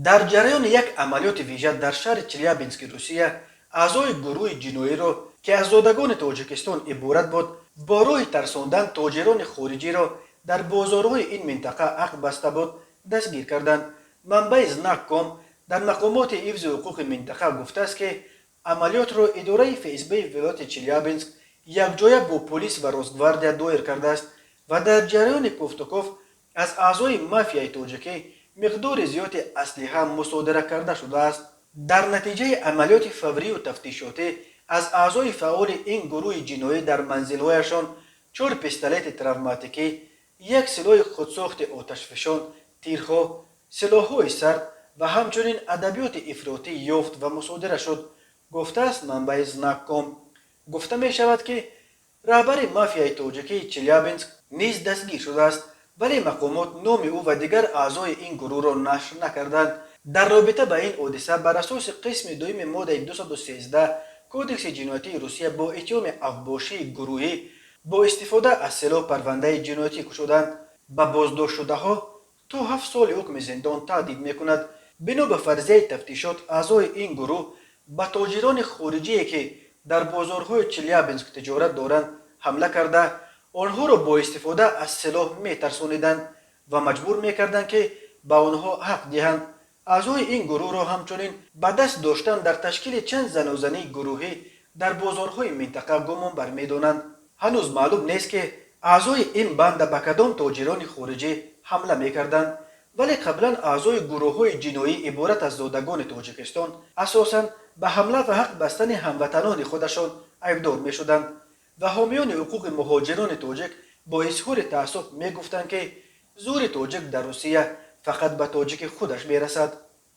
Дар ҷараёни як амалиёти вижа дар шаҳри Челябински Русия аъзои гурӯҳи ҷиноиро, ки аз зодагони Тоҷикистон иборат буд, бо роҳи тарсондан тоҷирони хориҷиро дар бозорҳои ин минтақа ақд баста буд, дастгир карданд. Манбаи Знак.ком дар мақомоти ҳифзи ҳуқуқи минтақа гуфтааст, ки амалиётро идораи ФСБи вилояти Челябинск якҷоя бо полис ва Росгвардия доир кардааст ва дар ҷараёни кофтуков аз аъзои мафияи тоҷикӣ миқдори зиёди аслиҳа мусодира карда шудааст. Дар натиҷаи амалиёти фаврию тафтишотӣ аз аъзои фаъоли ин гурӯҳи ҷиноӣ дар манзилҳояшон чор пистолети травматикӣ, як силоҳи худсохти оташфишон, тирҳо, силоҳҳои сард ва ҳамчунин адабиёти ифротӣ ёфт ва мусодира шуд, гуфтааст манбаи Знак.ком. Гуфта мешавад, ки раҳбари мафияи тоҷикии Челябинск низ дастгир шудааст, вале мақомот номи ӯ ва дигар аъзои ин гурӯҳро нашр накарданд. Дар робита ба ин ҳодиса бар асоси қисми дуюми моддаи 213 Кодекси ҷиноятии Русия бо иттиҳоми авбошии гурӯҳӣ бо истифода аз силоҳ парвандаи ҷиноятӣ кушоданд. Ба боздоштшудаҳо то 7 соли ҳукми зиндон таҳдид мекунад. Бино ба фарзияи тафтишот, аъзои ин гурӯҳ ба тоҷирони хориҷие, ки дар бозорҳои Челябинск тиҷорат доранд, ҳамла карда, онҳоро бо истифода аз силоҳ метарсониданд ва маҷбур мекарданд, ки ба онҳо ҳақ диҳанд. Аъзои ин гурӯҳро ҳамчунин ба даст доштан дар ташкили чанд занозании гурӯҳӣ дар бозорҳои минтақа гумонбар медонанд. Ҳанӯз маълум нест, ки аъзои ин банда ба кадом тоҷирони хориҷӣ ҳамла мекарданд, вале қаблан аъзои гурӯҳҳои ҷиноӣ иборат аз зодагони Тоҷикистон асосан ба ҳамла ва ҳақ бастани ҳамватанони худашон айбдор мешуданд ва ҳомиёни ҳуқуқи муҳоҷирони тоҷик бо изҳори таассуф мегуфтанд, ки зӯри тоҷик дар Русия фақат ба тоҷики худаш мерасад.